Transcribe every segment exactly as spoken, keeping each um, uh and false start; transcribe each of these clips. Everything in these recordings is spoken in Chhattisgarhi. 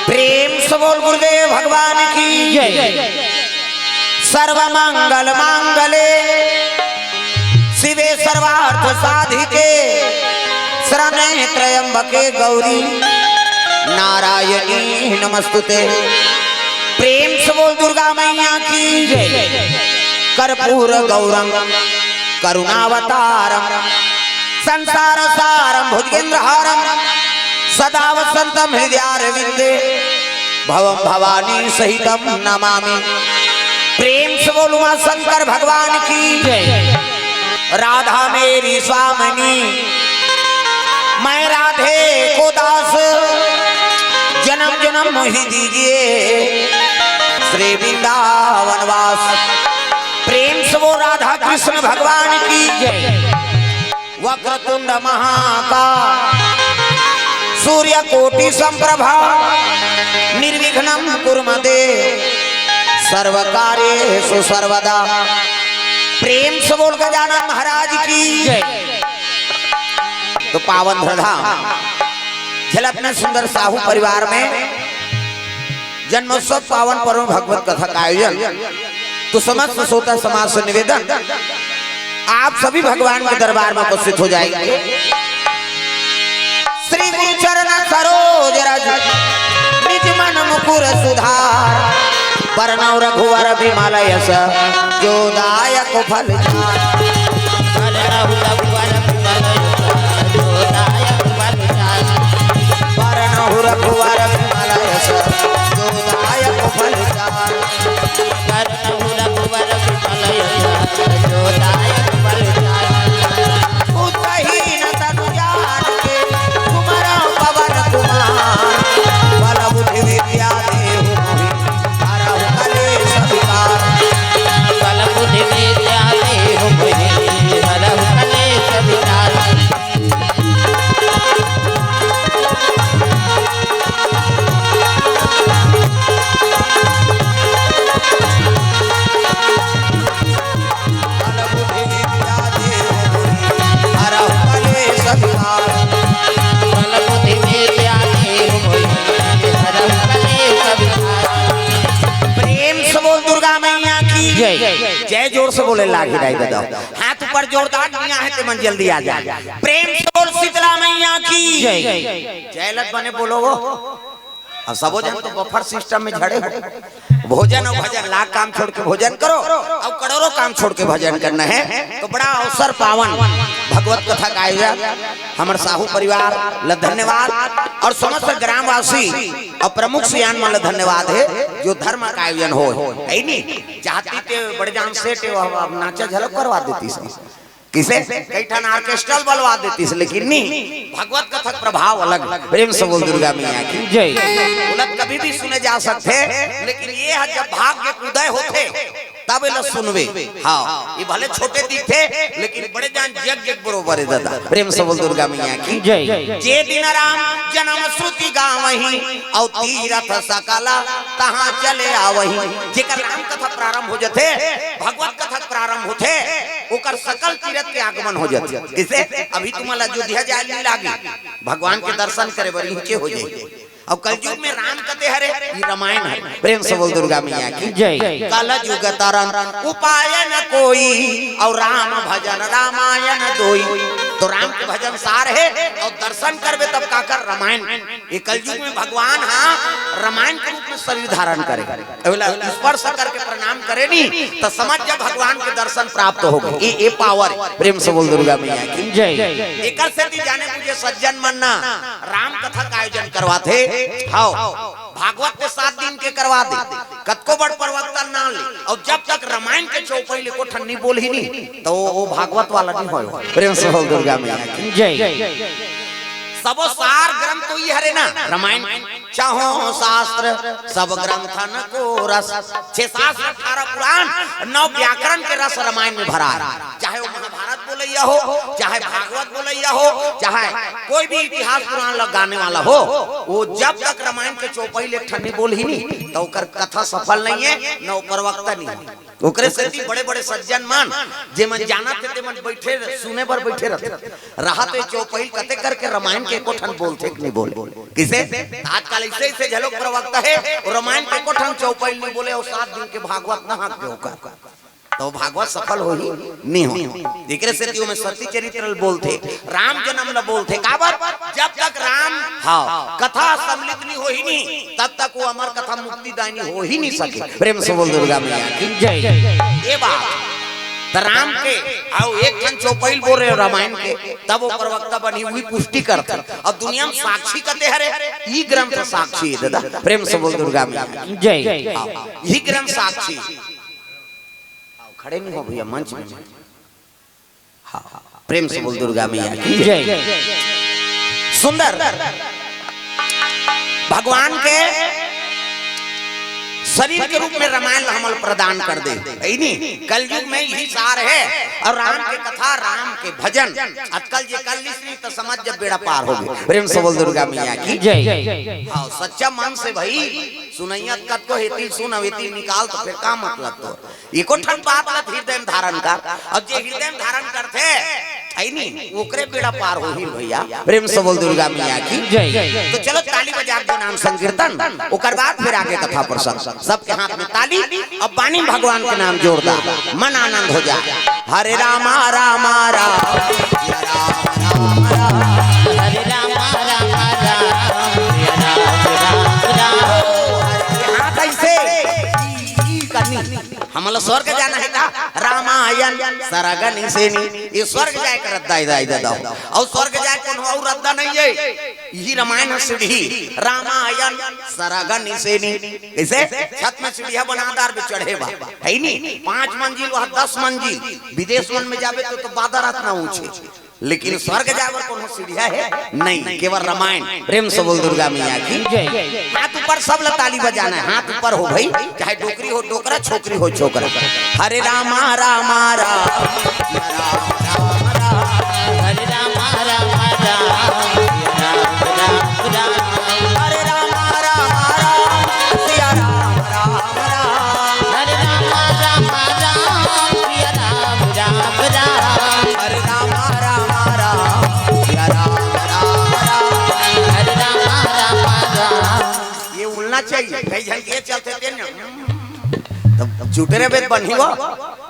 प्रेम से बोल गुरुदेव भगवान की जय। सर्व मंगल मांगले शिवे सर्वार्थ साधिके शरण्ये त्र्यंबके गौरी नारायणी नमस्तुते। प्रेम से बोल दुर्गा मैया की जय। कर्पूर गौरम करुणावतारम संसार सारम भुजगेंद्र हारम सदा वसंतम हृदयारविंदे भवम भवानी सहितम नमामि। प्रेम से बोल उमा शंकर भगवान की जय। राधा मेरी स्वामिनी, मैं राधे को दास, जन्म जन्म मोहि दीजिए श्री वृंदावन वास। प्रेम से बोल राधा कृष्ण भगवान की जय। वक्रतुंड महाका सूर्य कोटि संप्रभा निर्विघ्नं कुरु मे देव सर्व कार्येषु सर्वदा। प्रेम से बोल गजानन महाराज की जय। तो पावन धरधाम झलक में सुंदर साहू परिवार में जन्मोत्सव पावन पर्व भगवत कथा का आयोजन। तो समस्त श्रोता समाज से निवेदन, आप सभी भगवान के दरबार में उपस्थित हो जाएंगे। श्री गुरु चरण सरोज रज निज मन मुकुर सुधार। बरनउँ रघुवर बिमल यस जो दायक फल चार। बरनउँ रघुवर बिमल यस जो दायक फल चार। बरनउँ रघुवर बिमल यस जो दायक फल चार। बरनउँ रघुवर बिमल यस जो दायक फल चार। उतहीन तनु जान के सुमरउँ पवन कुमार। बल बुद्धि विद्या देहु मोहि हरहु कलेश विकार। बल बुद्धि विद्या देहु मोहि हरहु कलेश विकार। बल बुद्धि विद्या देहु मोहि हरहु कलेश विकार। बल बुद्धि विद्या देहु मोहि हरहु कलेश विकार। प्रेम से बोल दुर्गा मैया की जय। जय जोर से बोले लागी दाई ददा। हाथ ऊपर जोरदार दिया है ते मन जल्दी आ जाए। प्रेम से बोल शीतला मैया की जय। जय लग बने बोलो वो। अब सबो जन तो बफर सिस्टम में झड़े हो। भोजन अउ भजन, लाख काम छोड़ के भोजन करो, अउ करोड़ों काम छोड़ के भजन करना है। तो बड़ा अवसर पावन भगवत कथा का आयोजन, हमर साहू परिवार ल धन्यवाद अउ समस्त ग्रामवासी अउ प्रमुख सियान मन ल धन्यवाद हे जो धर्म का आयोजन हो, है नी? चाहती ते बड़े जान सेठ, अब नाचा झलक करवा देती सब। किसे? कई ठन ऑर्केस्ट्रल बलवा देतिस, लेकिन नी, भगवत कथा के प्रभाव अलग। प्रेम से बोल दुर्गा मैया की जय। बोलत कभी भी सुने जा सकथे, लेकिन ये ह जब भाग्य के उदय होथे, तब एला सुनबे। हाँ, ये भले छोटे दिखथे, लेकिन बड़े जान यज्ञ के बरोबर हे दादा। प्रेम से बोल दुर्गा मैया की जय। जे दिन राम जन्म श्रुति गावहीं, अउ तीरथ सकल तहाँ चले आवहीं। जेकर राम कथा प्रारंभ हो जथे, भगवत कथा प्रारंभ होथे, ओकर सकल तीरथ के आगमन हो जाथे। किसे? अभी तुमन ला अयोध्या जाए नी लागे, भगवान के दर्शन करे बर इहिंचे हो जाही। अउ कलयुग में राम कते हरे, ई रामायण हरे। प्रेम से बोल दुर्गा मैया की जय। कलयुग तरन उपाय न कोई, अउ राम भजन रामायण दोई। तो राम के भजन सार हे, अउ दर्शन करबे तब काकर रामायण। ये कलयुग में भगवान हा रामायण के रूप में शरीर धारण करे, ओला स्पर्श करके प्रणाम करे नी, तो समझ जा भगवान के दर्शन प्राप्त हो गए। ये, ये पावर है। प्रेम से बोल दुर्गा मैया की जय। एकर सेती जाने बुझे सज्जन मन ना राम कथा का आयोजन करवाथे। हाव, भागवत के सात दिन के करवा दे, कतको बड़ प्रवक्ता ना ले, अउ जब तक रामायण के चौपाई ले को ठन नी बोलही नी, तो वो भागवत वाला नी होय। प्रेम से बोल दुर्गा मैया की जय। सबो सार ग्रंथ तो ये हरे ना, रामायण, चाहो शास्त्र सब ग्रंथन को रस, छह शास्त्र, अठारह पुराण, नौ व्याकरण के रस रामायण में भरा है। चाहे वो महाभारत बोले, बोलइया हो, चाहे भागवत बोलइया हो, चाहे कोई भी इतिहास पुराण ला गाने वाला हो, वो जब तक रामायण के चौपाई ले ठन नइ बोलही नी, त ओकर कथा सफल नइ हे, न वो प्रवक्ता नइ हे। ओकरे सेती बड़े-बड़े सज्जन मन, जेमन जानत हे, तेमन बइठे, सुने बर बइठे रहिथे। रहत हे चौपाई कते करके रामायण के एको ठन बोलथे कि नइ बोले। कइसे? आजकल अइसे-अइसे घलो प्रवक्ता हे, वो रामायण के एको ठन चौपाई नइ बोले, अउ सात दिन के भागवत नइ हांके ओकर। त वो भागवत सफल होही? नइ होही। एकरे सेती ओमे सती चरित्र ल बोलथे, राम जनम ल बोलथे। काबर? जब तक राम, हाँ, कथा सम्मिलित नइ होही नी, तब तक वो अमर कथा मुक्तिदायिनी हो ही नइ सके। प्रेम से बोल दुर्गा मैया की जय। ये बात त राम के, अउ एक ठन चौपाई ल बोले रामायण के, तब वो प्रवक्ता बनही, उही पुष्टि करथे। अब दुनिया म साक्षी कते हरे, ई ग्रंथ साक्षी हे दादा। प्रेम से बोल दुर्गा मैया की जय। हाँ, ई ग्रंथ साक्षी। खड़े नइ हो भइया, मंच में। हाँ, प्रेम से बोल दुर्गा मैया की जय। सुंदर भगवान के शरीर के रूप में रामायण ला हमल प्रदान कर दे, हे नी? कलयुग में इही सार हे। अउ राम के कथा, राम के भजन, आजकल जे कर लिस नी त समझ जब बेड़ा पार होगे। प्रेम से बोल दुर्गा मैया की जय। हाँ, सच्चा मन से भई सुनइया कतको हे, एती सुन, अउ एती निकाल, त फेर का मतलब तोर? एको ठन बात ल हृदय में धारण कर, अउ जे हृदय में धारण करथे, हे नी, ओकरे बेड़ा पार होही भइया। प्रेम से बोल दुर्गा मैया की जय। त चलो ताली बजा के नाम संकीर्तन, ओकर बाद फेर आगे कथा प्रसंग। सबके हाथ में ताली, अब बानी भगवान के नाम जोरदार, मन आनंद हो जाए। हरे रामा रामा राम, हरे रामा रामा राम, हरे राम राम राम। हाथ अइसे, ई, ई करनी। हमला स्वर्ग जाना हे का? रामायण सरग निसेनी। ये स्वर्ग जाए के रद्दा हे दाई ददा हो। अउ स्वर्ग जाए कोनो अउ रद्दा नइ हे। इही रामायण ह सीढ़ी। रामायण सरग निसेनी। कइसे? छत में सीढ़िया बना डारबे चढ़े बर। हे नी? पाँच मंजिल, वहाँ दस मंजिल। विदेश मन में जाबे त, त बादर अतना ऊँचे। लेकिन स्वर्ग जाए बर कोनो सीढ़िया हे? नइ, केवल रामायण। प्रेम से बोल दुर्गा मैया की जय। हाथ ऊपर, सब ला ताली बजाना हे, हाथ ऊपर हो भई, चाहे डोकरी हो डोकरा, छोकरी हो छोकरा। हरे रामा रामा राम, हरे रामा रामा राम, हरे रामा रामा राम, सिया राम राम राम। हरे रामा रामा राम, सिया राम राम राम। हरे रामा रामा राम, सिया राम राम राम। हरे रामा रामा राम। ये उलना चाहिए, कई झन के चलथे तेन। तब चुटरे बेद बनही वो,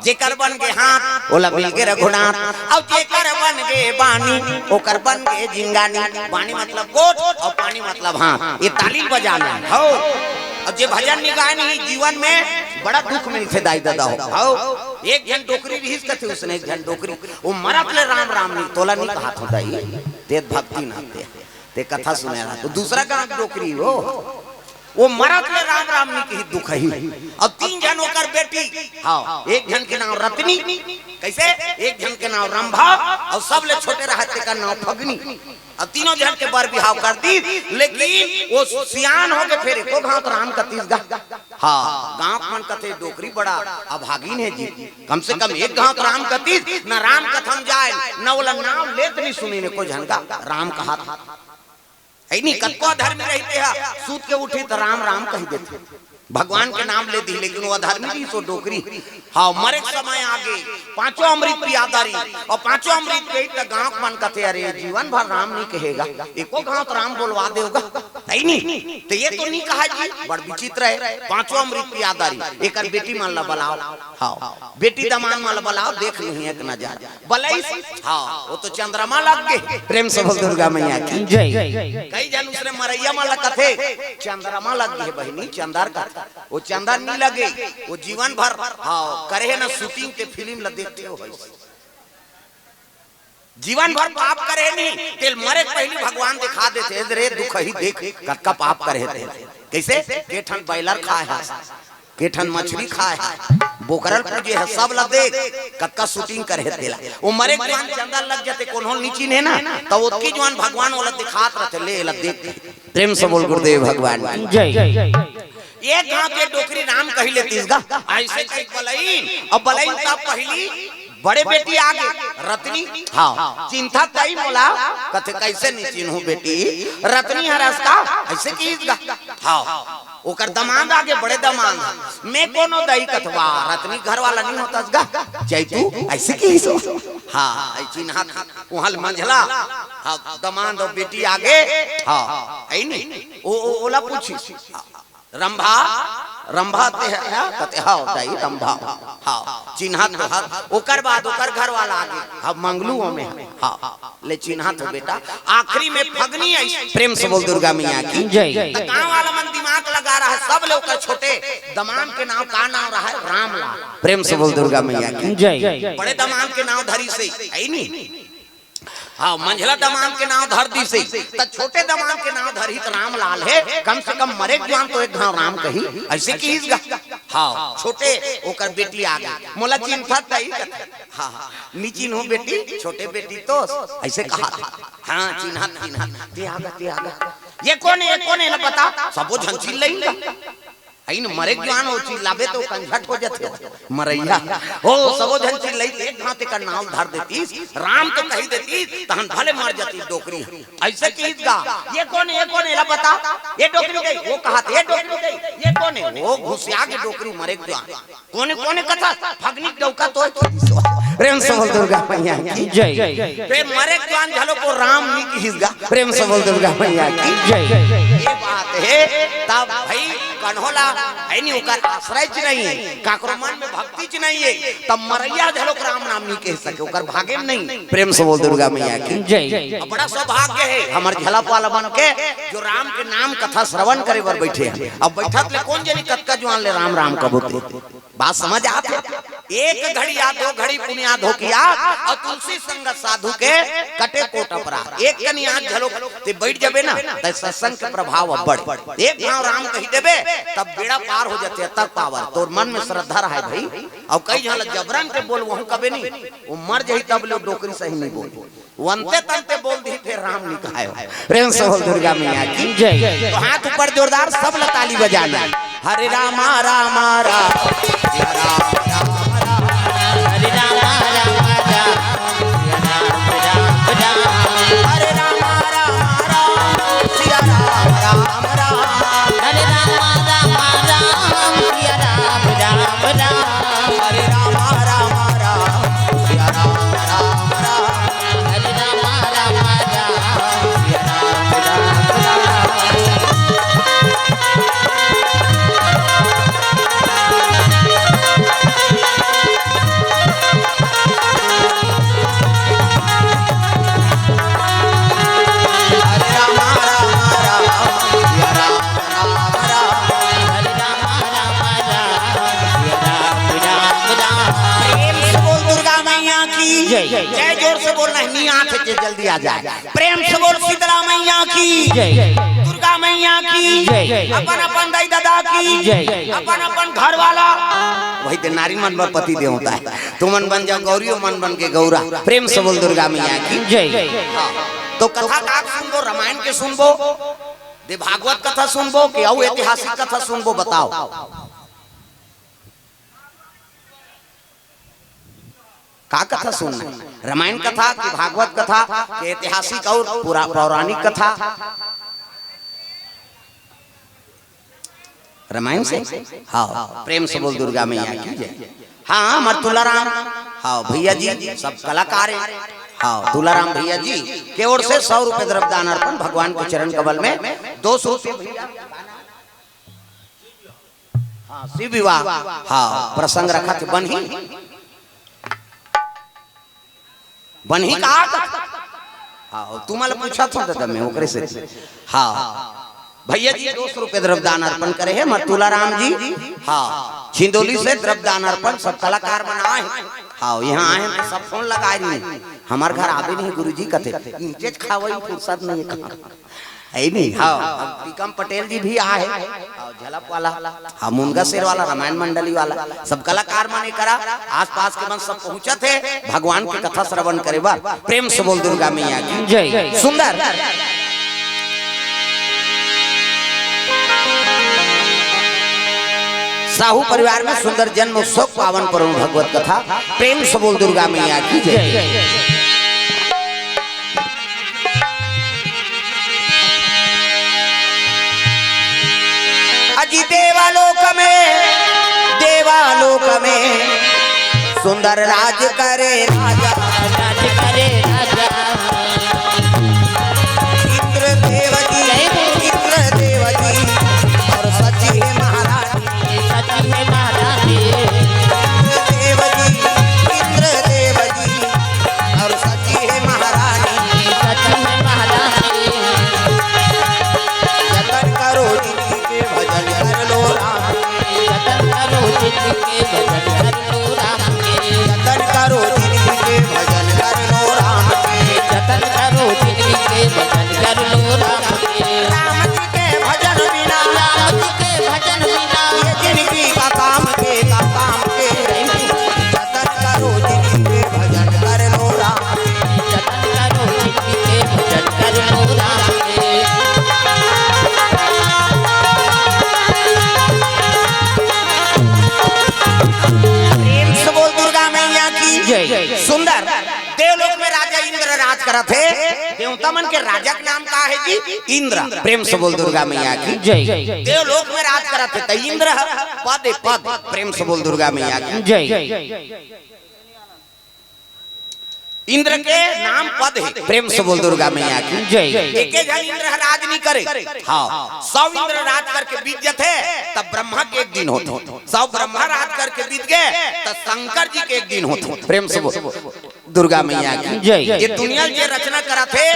जेकर बन गे हाथ, ओला मिल गे रघुनाथ। अउ जेकर बन गे बानी, ओकर बन गे जिंगानी। बानी मतलब गोठ अउ पानी मतलब हाथ। ये ताली बजाना हे। हव। अउ जे भजन नइ गाय नी, जीवन में बड़ा दुख मिलथे दाई ददा हो। हव। एक झन डोकरी रिहिस कथे, उसने एक झन डोकरी। वो मरत ले राम राम नइ, तोला नइ कहत हों दाई। ते भक्ति ना ते। ते कथा सुने रहा, त दूसरा गाँव के डोकरी हो। वो मरत ले राम राम नइ कही, दुखही। अउ तीन झन ओकर बेटी, हाँ, एक झन के नाम रतनी, कइसे? एक झन के नाम रंभा, अउ सबले छोटे रहत तेकर नाम फगनी। अउ तीनों झन के बर बिहाव कर दिस, लेकिन वो सियान होगे फेर एको घांव त राम कतिस गा। हाँ, गाँव के मन कथे डोकरी बड़ा अभागिन हे जी, कम से कम एक घांव त राम कतिस, न राम कथा म जाय, न ओला नाम लेत नइ सुनिन एको झन गा, राम कहत हे नी। कतको अधर्मी रहिथे हा, सूत के उठही त राम राम कहि देथे। भगवान के नाम ले दिही, लेकिन वो अधर्मी रिहिस, वो डोकरी। हाँ, मरे के समय आगे, पांचों अमृत पियादा रिहिस, अउ पांचों अमृत पीही त गांव के मन कथे, "अरे, जीवन भर राम नइ कहे गा, एको घांव त राम बोलवा देव गा।" हे नी? त ये तो नइ कहय जी, बड़ विचित्र हे। पांचों अमृत पियादा रिहिस, एकर बेटी मन ला बलाव। हाँ, बेटी दमांद मन ला बलाव, देख लिही एक नजर। बलइस, हाँ, वो तो चंद्रमा लग गे। प्रेम से बोल दुर्गा मैया की जय। कई झन उसने मरइया मन ला कथे, "चंद्रमा लग गे बहिनी, चंदर का।" वो चंदर नइ लगे, वो जीवन भर, हाँ, करे हे ना shooting, ते फिल्म ला देखथे हो भई। जीवन भर पाप करे हे नी, तेला मरे के पहिली भगवान देखा देथे, "रे दुखही देख, कतका पाप करे हे ते।" कइसे? के ठन बॉयलर खाय हस, के ठन मछरी खाय हे, बोकरा ल पूजे हे, सब ल देख, कतका shooting करे हे तेला। वो मरे के जुवार चंदा लग जाथे, कोनो ल नइ चिन्हे ना, त ओतकी जुवार भगवान ओला दिखात रथे, "ले, एला देख।" प्रेम से बोल गुरुदेव भगवान की जय। एक घांव के डोकरी राम कहि लेतिस गा, अइसे कहि बलइन, अउ बलइन त पहिली बड़े बेटी आगे, रतनी, हाँ, चिन्हत तई मोला, कथे, "कइसे नइ चिन्हूं बेटी, रतनी हरस का?" अइसे किहिस गा, हाँ, ओकर दमांद आगे, बड़े दमांद, "मैं कोनो दई?" कथे, "वाह, रतनी घर वाला नइ होतस गा, चैतू," अइसे किहिस। हाँ, अइ चिन्हत, उहाँ ले मंझला, हाँ, दमांद अउ बेटी आगे, हाँ, अइ नी, ओ, ओ, ओला पूछिस, रंभा, रंभा ते ह-, ह-, कथे, "हव, दाई, रंभा हव।" हव, चिन्हत तो हस। ओकर बाद ओकर घर वाला आगे, "हव, मंगलू ओमे ह-, हव, ले चिन्हत हो बेटा।" आखिरी में फगनी आइस, प्रेम से बोल दुर्गा मैया की। जय। त गांव वाला मन दिमाग लगा रहा है, सब ले ओकर छोटे दमांद के नाम, का नाम रहा है? रामलाल। प्रेम से बोल दुर्गा मैया की। जय। बड़े दमांद के नाम धरिस हे, है नी? हाँ, मंझला दमांद के नाम धर दिस हे, त छोटे दमांद के नाम धरही त रामलाल हे, कम से कम मरे के जुआर तो एक घांव राम कही, अइसे किहिस गा। हाँ, छोटे ओकर बेटी आगे, "मोला चिन्हत तई?" हाँ, हाँ, "नइ चिन्हूं बेटी, छोटे बेटी तो," अइसे कहा। हाँ, चिन्हत, चिन्हत, "ते आगे, ते आगे, ये कोन हे, ये कोन हे, एला बता।" सबो झन चिल्लाइस गा। अइन मरे के जुआर ओ चिल्लाबे त कंझट हो जाथे। मरइया। ओ, सबो झन चिल्लाइस, एक घांव तेकर नाम धर देतिस, राम तो कहि देतिस, तहन भले मर जातिस डोकरी। अइसे किहिस गा, "ये कोन हे, ये कोन हे, एला बता।" "ये डोकरी दई।" ओ कहत, "ये डोकरी दई।" "ये कोन हे?" ओ घुसिया गे डोकरी मरे के जुआर। "कोन हे, कोन हे कथस?" "फगनी के डउका तो किहिस।" प्रेम से बोल दुर्गा मैया की। जय। फेर मरे के जुआर घलो ओ राम नइ किहिस गा। प्रेम से बोल दुर्गा मैया की। जय। ये बात हे, तब भई कन्हो ला, है नी, ओकर आश्रय च नइ हे, काकरो मन में भक्ति च नइ हे, तब मरइया घलो राम नाम नइ कहि सके, ओकर भागे में नइ। प्रेम से बोल दुर्गा मैया की। जय। अब बड़ा सौभाग्य हे हमर झलप वाला मन के, जो राम के नाम कथा श्रवण करे बर बइठे हे। अब बइठत ले कोन जनी कतका जुआर ले राम राम कबो ते। बात समझ आत हे? एक घड़ी या दो घड़ी पुनियाद होके आ, अउ तुलसी संगत साधु के कटे कोट अपराध। एक कनी आज घलो ते बइठ जबे ना, त सत्संग के प्रभाव अब्बड़। एक घांव राम कहि देबे, तब बेड़ा पार हो जाथे, तब पावर। तोर मन में श्रद्धा रहय भई, अउ कई झन ल जबरन के बोल, वहू कबे नहीं, ओ मर जही तब ले डोकरी सही नहीं बोल। वंते तंते बोल दिही, फेर राम नइ कहाय। प्रेम से बोल दुर्गा मैया की। जय। तो हाथ ऊपर जोरदार, सब ला ताली बजाना। हरे रामा रामा राम, हरे रामा रामा राम, हरे रामा रामा राम, हरे रामा रामा राम, सिया राम राम राम, हरे रामा रामा राम, सिया राम राम राम, हरे रामा रामा राम, सिया राम राम राम। प्रेम से बोल दुर्गा मैया की। जय। जय जोर से बोल, नहीं आंख के जल्दी आ जाए। प्रेम से बोल शीतला मैया की। जय। दुर्गा मैया की। जय। अपन अपन दाई ददा की। जय। अपन अपन घर वाला। वही ते नारी मन बर पति देवता हे। तुमन बन जाव गौरी, ओ मन बन के गौरा। प्रेम से बोल दुर्गा मैया की। जय। हाँ। तो कथा का सुनबो, रामायण के सुनबो, दे भागवत कथा सुनबो कि अउ ऐतिहासिक कथा सुनबो, बताओ। का कथा सुनना हे? रामायण कथा कि भागवत कथा कि ऐतिहासिक अउ पुरा-, पौराणिक कथा? रामायण से? हाँ, प्रेम से बोल दुर्गा मैया की जय। हाँ, हमर तुलाराम, हाँ, भैया जी, सब कलाकार हे। हाँ, तुलाराम भैया जी के ओर से सौ रुपये द्रव्य दान अर्पण भगवान के चरण कमल में, दो सौ रुपये भैया। हाँ, शिव विवाह। हाँ, प्रसंग रखत हे, बनही। बनही का? हाँ, तुमन ला पूछत हों दादा मैं, ओकरे से। हाँ, भैया जी दो सौ रुपये द्रव्य दान अर्पण करे हे, हमर तुलाराम जी। हाँ, छिंदोली से द्रव्य दान अर्पण, सब कलाकार मन आए हे। हाँ, यहाँ आए हे तो सब फोन लगाए रही, हमर घर आबे नहीं गुरुजी कथे, नीचे खावई फुर्सत नहीं हे कहाँ। हे नहीं? हाँ, हाँ, टीकम पटेल जी भी आए हे। हाँ, झलप वाला। हाँ, मुनगा शेर वाला, रामायण मंडली वाला, सब कलाकार मन एकरा आसपास के मन सब पहुंचत हे भगवान के कथा श्रवण करे बर। प्रेम से बोल दुर्गा मैया की जय। सुंदर। साहू परिवार में सुंदर जन्म उत्सव, पावन पर्व भगवत कथा। प्रेम से बोल दुर्गा मैया की जय। अजी देवालोक में, देवालोक में सुंदर राज करे राजा। राज करे राजा। इंद्र देव जी, जय बोल। इंद्र देव जी और सची है महारानी। सची है महारानी। इंद्र देव जी, इंद्र देव जी और सची है महारानी। सची है महारानी। जतन करो जिनकी के भजन कर लो राम के। जतन करो जिनके भजन कर लो राम के। जतन करो जिनकी के भजन कर लो राम के। जतन करो जिनके भजन कर लो राम के। राम जी के भजन बिना, राम जी के भजन बिना ये जिनकी का काम के, का काम के। जतन करो जिनकी के भजन कर लो राम के। जतन करो जिनके भजन कर लो राम के। प्रेम से बोल दुर्गा मैया की जय। सुंदर। देवलोक में राजा इंद्र राज करत हे। देवता मन के राजा के नाम का है जी? इंद्र। प्रेम से बोल दुर्गा मैया की जय। देवलोक में राज करत हे त इंद्र ह, पद हे पद। प्रेम से बोल दुर्गा मैया की जय। इंद्र के नाम पद हे। प्रेम से बोल दुर्गा मैया की जय। एके झन इंद्र ह राज नहीं करे। हाँ, सौ इंद्र राज करके बीत जथे, तब ब्रह्मा के एक दिन होथे। सौ ब्रह्मा राज करके बीत गए, तब शंकर जी के एक दिन होथे। प्रेम से बोल दुर्गा मैया की जय। ये दुनिया ल जे रचना करत हे,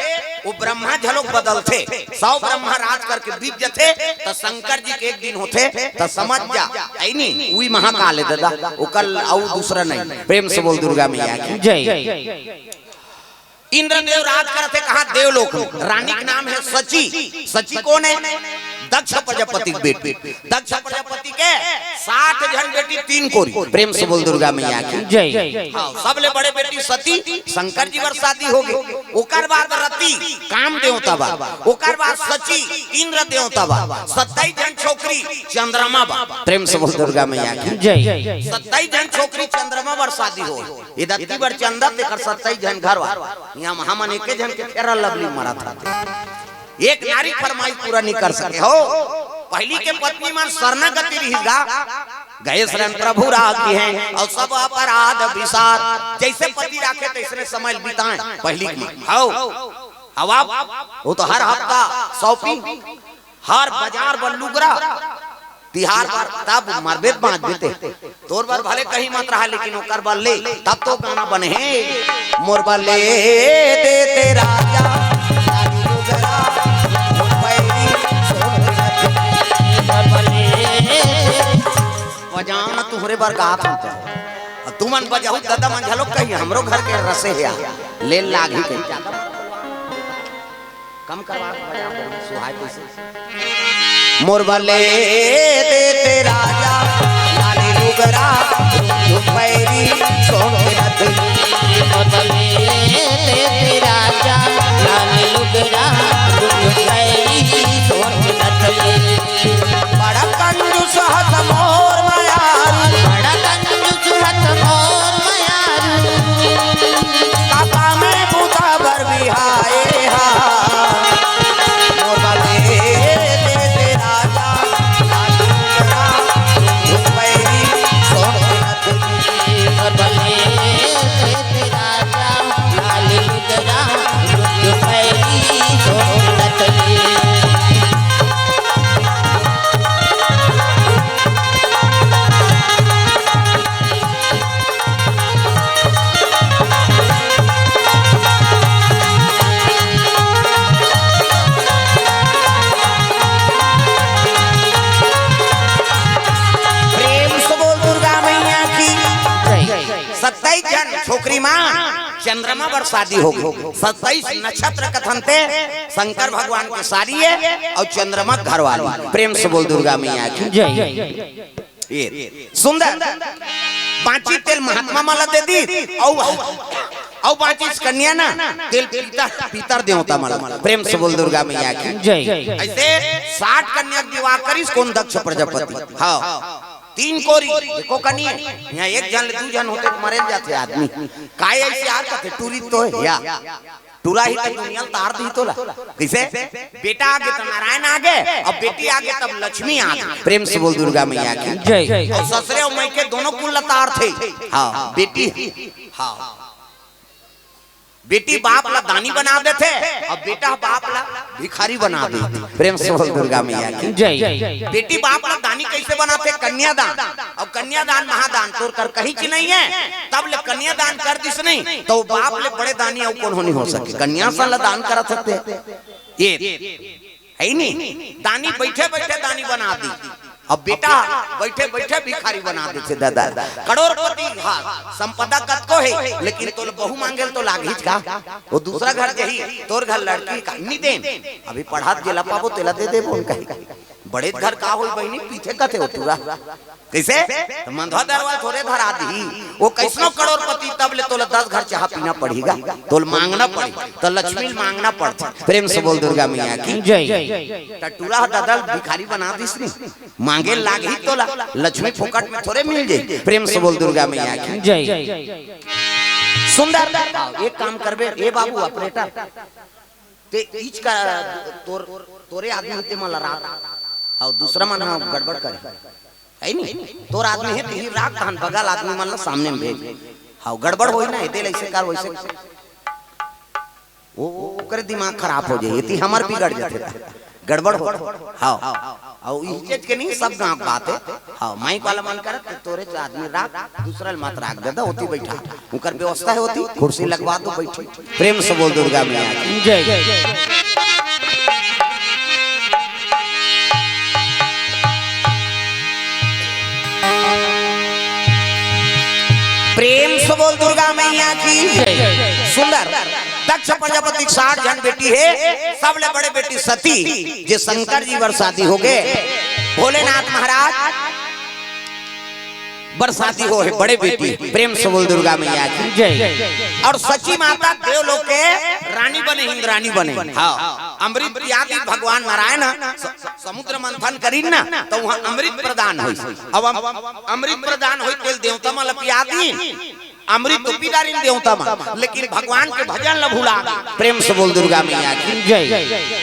वो ब्रह्मा झलोक बदलथे। सौ ब्रह्मा राज करके बीत जथे, त शंकर जी के एक दिन होथे, त समझ जा, ऐ नी, उही महाकाल हे दादा, ओकर अउ दूसरा नहीं। प्रेम से बोल दुर्गा मैया की जय। इंद्रदेव राज करत हे कहाँ? देवलोक में। रानी के नाम है सची। सची कौन है? दक्ष प्रजापति के बेटी। दक्ष प्रजापति के साठ झन बेटी, तीन कोरी। प्रेम से बोल दुर्गा मैया की जय। हाँ, सबले बड़े बेटी सती, शंकर जी बर शादी हो गए। ओकर बाद रति, काम देवता बा। ओकर बाद सची, इंद्र देवता बा। सत्ताईस झन छोकरी, चंद्रमा बा। प्रेम से बोल दुर्गा मैया की जय। सत्ताईस झन छोकरी, चंद्रमा बर शादी हो। ये दत्ती बर चंदा, तेकर सत्ताईस झन घर वाला। यहाँ हमन एके झन के फेरा लवली मरत रहथे। एक नारी फरमाइश पूरा नहीं कर सके हो। पहली के पत्नी मन शरणागति रहिस गा, गए शरण प्रभु राखिहैं, अउ सब अपराध बिसार। जैसे पति राखे तैसने समय बिताएं। पहली के मन हव, हवा, वो तो हर हफ्ता shopping, हर बाजार बर लुगरा, तिहार बर, तब मरबे त बाँचबे ते। तोर बर भले कहीं मत रहा, लेकिन ओकर बर ले, तब तो गाना बने हे। मोर बर ले देते राजा, लाली लुगरा, पैरी, सोन रतन। बजाओ ना, तुहरे बर गात हन तो। अब तुमन बजाहू, दादा मन घलो कही, हमरो घर के रसे हे, आ, ले लागी कही। कम करवा, बजा, सुहाय कैसे? मोर बर ले देते राजा, लाली लुगरा, रुंझुन पैरी, सोन के नथनी। मोर बर ले देते राजा, लाली लुगरा, रुंझुन पैरी, सोन के नथनी। बड़ा कंजूस हस मोर मयारू। बड़ा कंजूस हस मोर मयारू। काका में बूता बर बिहाए हा। मोर बदे दे दे राजा, लालू राम, रुक पैरी, सोन रतनी। मोर बदे दे दे राजा, लालू राम, रुक पैरी, सोन रतनी। प्रेम से बोल दुर्गा मैया की जय। सत्ताईस झन छोकरी मा चंद्रमा बर शादी हो गई। सत्ताईस नक्षत्र कथन ते शंकर भगवान के सारी हे अउ चंद्रमा के घरवाली। प्रेम से बोल दुर्गा मैया की जय। ये सुंदर बाँची तेल महात्मा मन ला दे दी, अउ, अउ बाँची कन्या ना, तेल पितर, पितर देवता मन ला। प्रेम से बोल दुर्गा मैया की जय। ऐसे साठ कन्या के विवाह करिस कोन? दक्ष प्रजापति। हाँ, तीन कोरी, एको कनी हे। इहाँ एक झन ले दू झन होते त मरे जाथे आदमी। काय अइसे यार कथे, टूरी तो हे या। टूरा ही त दुनिया ल तार दिही तोला। कइसे? बेटा आगे त नारायण आगे, अउ बेटी आगे तब लक्ष्मी आगे। प्रेम से बोल दुर्गा मैया की। जय। अउ ससुरे अउ मइके दोनों कुल ल तारथे। हाँ, बेटी। हाँ। बेटी बाप ला दानी बना देथे अउ बेटा बाप ला भिखारी बना देथे। प्रेम से बोल दुर्गा मैया की। जय। बेटी बाप ला दानी कइसे बनाथे? कन्यादान। अउ कन्यादान महादान तोर कर कहीं च नइ हे, तब ले कन्यादान कर दिस नहीं त ओ बाप ले बड़े दानी अउ कोनो नइ हो सके। कन्या सन ला दान करत हे। ये हे नी, दानी बइठे बइठे दानी बना दी। अब बेटा बइठे बइठे भिखारी बना देथे दादा। करोड़पति, हाँ, संपदा कतको हे, लेकिन तोला बहू मांगे ल तो लागहीच का। ओ दूसरा घर जाही, तोर घर लड़की का नइ देन। अभी पढ़त जेला पाबो तेला दे देबो, उनका ही। बड़े घर का होई बहिनी, पीथे कथे ओ टूरा। कइसे? त मंधवा दरवाल थोरे धरा दिही। ओ कइसनो करोड़पति, तब ले तोला दस घर चाहा पीना पड़ही गा। तोला मांगना पड़ही, त लक्ष्मी ल मांगना पड़थे। प्रेम से बोल दुर्गा मैया की। जय। त टूरा ह दादा ल भिखारी बना दिस नी, मांगे लागही तोला, लक्ष्मी फोकट में थोरे मिल जाही। प्रेम से बोल दुर्गा मैया की। जय। सुंदर। एक काम करबे, ए बाबू ऑपरेटर, ते इच का तोर, तोरे आदमी हे ते मन ला राख, अउ दूसरा मन ह गड़बड़ करे। हे नी? तोर आदमी हे, तिही राख, तहन बगल आदमी मन ला सामने में भेज। हाँ, गड़बड़ होही ना, एदे ले अइसे कर, वइसे। ओ, ओ, ओकरे दिमाग खराब हो जाही, एती हमर बिगड़ जाथे। गड़बड़ हो। हाँ। अउ इही चीज के नहीं, सब गांव के बात हे। हाँ, माइक वाला मन करत, तोरे आदमी राख, दूसरा ल मत राख, दादा, ओती बइठा। उनकर व्यवस्था हे ओती, कुर्सी लगवा दो, बइठी। प्रेम से बोल दुर्गा मैया की। जय। प्रेम से बोल दुर्गा मैया की। जय। सुंदर। दक्ष प्रजापति के साठ झन बेटी हे, सबले बड़े बेटी सती, जे शंकर जी बर शादी होगे, भोलेनाथ महाराज बर शादी होहे, बड़े बेटी। प्रेम से बोल दुर्गा मैया की। जय। अउ सची माता देवलोक के रानी बने, इंद्राणी बने। हाँ, अमृत पिया दिस भगवान नारायण ह, स-, स-, समुद्र मंथन करिन ना, त उहाँ अमृत प्रदान होइस। अब अम-, अमृत प्रदान होइस तेला देवता मन ल पिया दिस। अमृत तो पी डारिन देवता मन, लेकिन भगवान के भजन ल भुला। प्रेम से बोल दुर्गा मैया की। जय।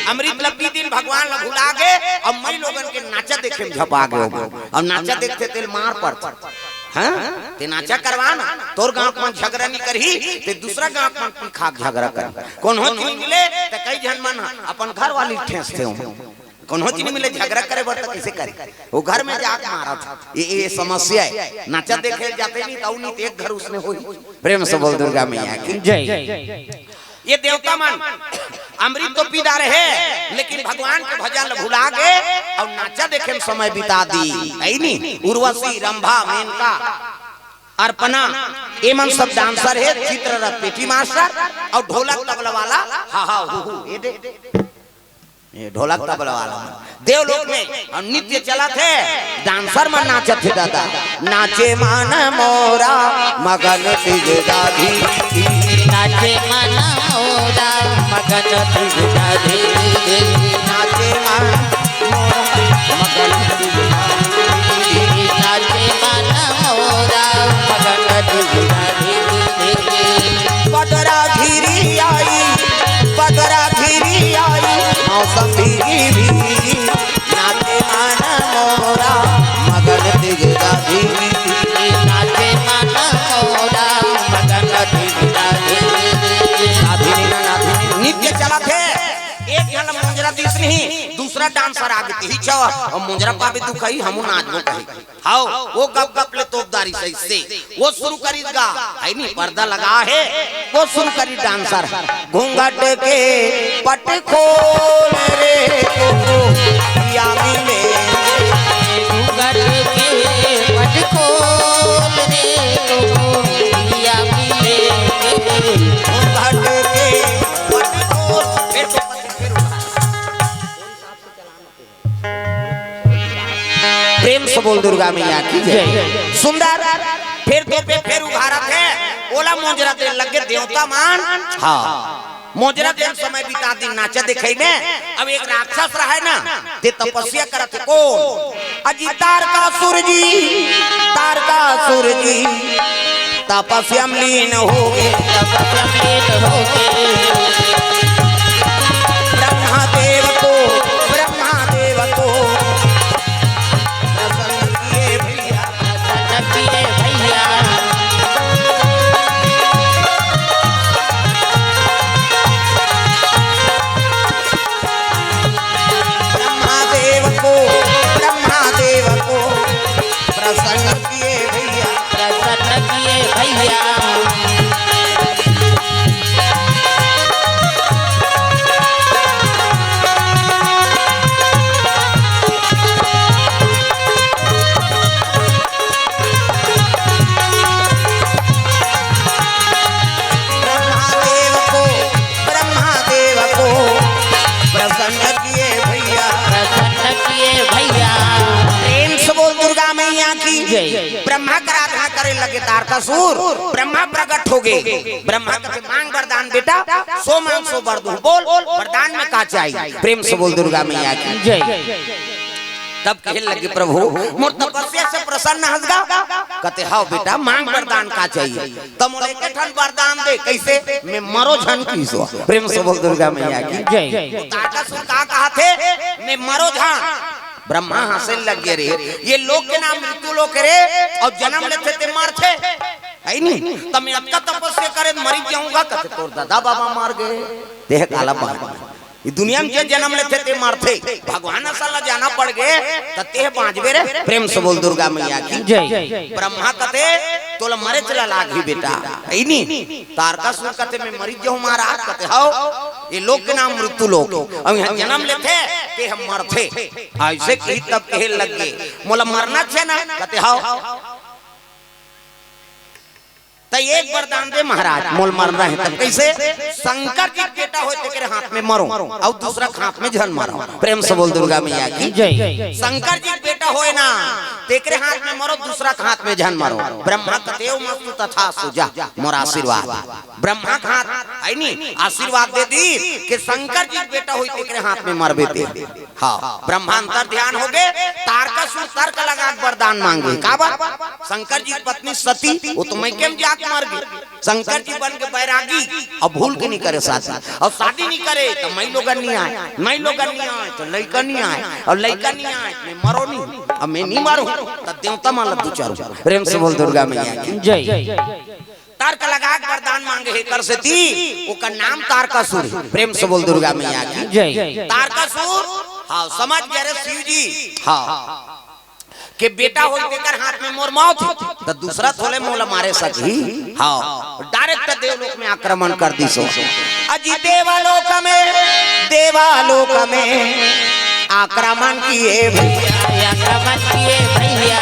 अमृत ल पी दिन भगवान ल भुला गे, अब माईलोगन के नाचा देखे में झपा गे। अब नाचा देखथे तेला मार पड़थे। हाँ? ते नाचा करवा ना, तोर गांव के मन झगरा नइ करही, ते दूसरा गांव के मन पी खा के झगरा करही। कोनो चीज मिले, त कई झन मन अपन घर वाली ठेसथे। कोनो चीज मिले झगरा करे बर, त कइसे करे? ओ घर में जाके मारत। ये, ये समस्या हे। नाचा देखे जाथे नहीं, त अउ नहीं, त एक घर उसने होही। प्रेम से बोल दुर्गा मैया की। जय। ये देवता मन अमृत तो पी डारे हे, लेकिन भगवान के भजन ल भुला गे अउ नाचा देखे में समय बिता दिस। हे नी? उर्वशी, रंभा, मेनका, अर्पणा, ये मन सब डांसर हे। चित्ररथ पेटी मास्टर अउ ढोलक तबला वाला, हा हा हू हू, ये दे, ये ढोलक तबला वाला मन देवलोक में अउ नृत्य चलत हे। डांसर मन नाचत हे दादा। नाचे मन मोरा मगन तिग दादी। नाचे मन मोरा मगन तिग दादी। नाचे मन मोरा मगन तिग दादी। नाचे मन मोरा मगन तिग दादी। पदरा घिरी आई, पदरा घिरी आई, मौसम भीगी भीगी। नाचे मन मोरा मगन तिग दादी। नाचे मन मोरा मगन तिग दादी। नाधिनी ना नाधिनी। नृत्य चलत हे, एक झन मोजरा दिस नहीं, दूसरा डांसर आगे, तिही छव, अउ मोजरा पाबे दुखई, हमू नाचबो कही। हाव, ओ गप गप ले तोप डारिस अइसे। ओ शुरू करिस गा, हे नी, पर्दा लगा हे, ओ शुरू करिस डांसर। घूंघट के पट खोल रे, तो पिया मिले। घूंघट के पट खोल रे, तो पिया मिले। घूंघट के पट खोल, फिर तो पट, फिर उठा। प्रेम से बोल दुर्गा मैया की जय। जय। सुंदर, फेर तोपे, फेर उघारत हे, ओला मोजरा दे लगे देवता मन। हाँ, मोजरा दे समय बिता दिन नाचा देखई में। अब एक राक्षस रहे ना, ते तपस्या करत हे, कोन? अजी तारकासुर जी, तारकासुर जी तपस्या में लीन हो गे। तपस्या में लीन हो गे। ब्रह्मा देव को, ब्रह्मा देव को प्रसन्न किए भैया। प्रसन्न किए भैया। ब्रह्मा देव को, ब्रह्मा देव को प्रसन्न किए भैया। प्रसन्न किए भैया। ब्रह्मा देव को, ब्रह्मा देव को प्रसन्न किए भैया। प्रसन्न किए भैया। प्रेम से बोल दुर्गा मैया की जय। ब्रह्मा कर आराधना करे लगे तारकासुर, ब्रह्मा प्रकट हो गे। ब्रह्मा कथे मांग वरदान बेटा, सो मांग सो बर दूं। बोल वरदान में का चाहिए? प्रेम से बोल दुर्गा मैया की जय। तब कहे लगे प्रभु मोर तपस्या से प्रसन्न हस गा? कथे हव बेटा, मांग वरदान का चाहिए? त मोला एक ठन वरदान दे। कैसे? मैं मरो झन किसो। प्रेम से बोल दुर्गा मैया की जय। तारकासुर का कहा थे? मैं मरो झन। ब्रह्मा हंसे लगे रे, ये लोक के नाम मृत्यु लोक रे, अउ जनम लेथे ते मरथे, है नी? त मैं अतका तपस्या करे मरी जाहूं गा, कथे तोर दादा बाबा मर गे, तेह काला मर गे। ये दुनिया में जे जनम लेथे ते मरथे, भगवान असन ला जाना पड़ गे, त तेह बांचबे रे। प्रेम से बोल दुर्गा मैया की जय। ब्रह्मा कथे तोला मरेच ला लागही बेटा, है नी? तारकासुर कथे मैं मरी जाहूं महाराज, कथे हव, ये लोक के नाम मृत्यु लोक, अउ इहां जनम लेथे ते हम मरथे। अइसे कही तब कहे लगे मोला मरना हे ना? कथे हव। त एक वरदान दे महाराज, मोला मरना हे। तब कैसे? शंकर जी के बेटा होय तेकरे हाथ में मरो, अउ दूसरा के हाथ में झन मरो। प्रेम से बोल दुर्गा मैया की जय। शंकर जी के बेटा होय ना, तेकरे हाथ में मरो, दूसरा के हाथ में झन मरो। ब्रह्मा कथे ओम अस्तु तथास्तु, जा मोर आशीर्वाद। ब्रह्मा के हाथ है नी, आशीर्वाद दे दी कि शंकर जी के बेटा होय तेकरे हाथ में मरबे ते। हाँ, ब्रह्मा अंतर ध्यान हो गे, तारकासुर तर्क लगा के वरदान मांगे। काबर? शंकर जी की पत्नी सती, वो तो मइके में जाके मर गे। शंकर जी बन के बैरागी, अउ भूल के नहीं करे शादी, अउ शादी नहीं करे त मई लोगन नहीं आय, मई लोगन नहीं आय त लइका नहीं आय, अउ लइका नहीं आय त मैं मरो नहीं, अउ मैं नहीं मरूं त देवता मन ला दुचारू। प्रेम से बोल दुर्गा मैया की जय। तर्क लगा के वरदान मांगे हे कर सेती, ओकर नाम तारकासुर हे। प्रेम से बोल दुर्गा मैया की जय। तारकासुर, हाँ, समझ गए रे शिव जी, हाँ, के बेटा होय तेकर हाथ में मोर मौत हे, त दूसरा थोड़े मोला मारे सकही। हाँ, direct देवलोक में आक्रमण कर दिस। अजी देवलोक में, देवलोक में आक्रमण किए भैया, आक्रमण किए भैया।